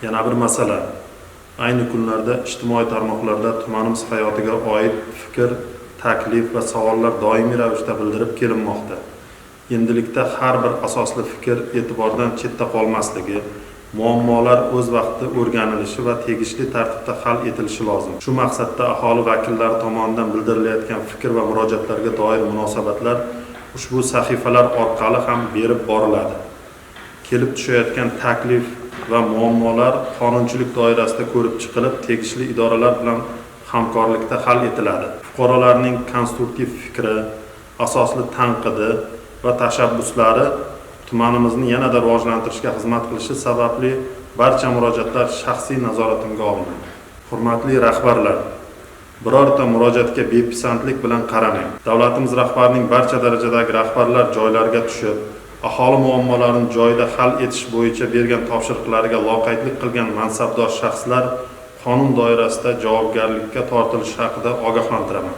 Yana bir masala. Ayni kunlarda ijtimoiy tarmoqlarda tumanimiz hayotiga oid fikr, taklif va savollar doimiy ravishda bildirib kelinmoqda. Endilikda har bir asosli fikr e'tibordan chetda qolmasligi, muammolar o'z vaqtida o'rganilishi va tegishli tartibda hal etilishi lozim. Shu maqsadda aholi vakillari tomonidan bildirilayotgan fikr va murojaatlarga doir munosabatlar ushbu sahifalar orqali ham berib boriladi. Kelib tushayotgan taklif va muammolar qonunchilik doirasida ko'rib chiqilib, tegishli idoralar bilan hamkorlikda hal etiladi. Fuqarolarning konstruktiv fikri, asosli tanqidi va tashabbuslari tumanimizni yanada rivojlantirishga xizmat qilishi sababli barcha murojaatlar shaxsiy nazoratimga olinadi. Hurmatli rahbarlar, birorta murojaatga bepisandlik bilan qaramang. Davlatimiz rahbarining barcha darajadagi rahbarlar joylariga tushib, aholi muammolarini joyida hal etish bo'yicha bergan topshiriqlariga loqaydlik qilgan mansabdor shaxslar qonun doirasida javobgarlikka tortilishi haqida ogohlantiraman.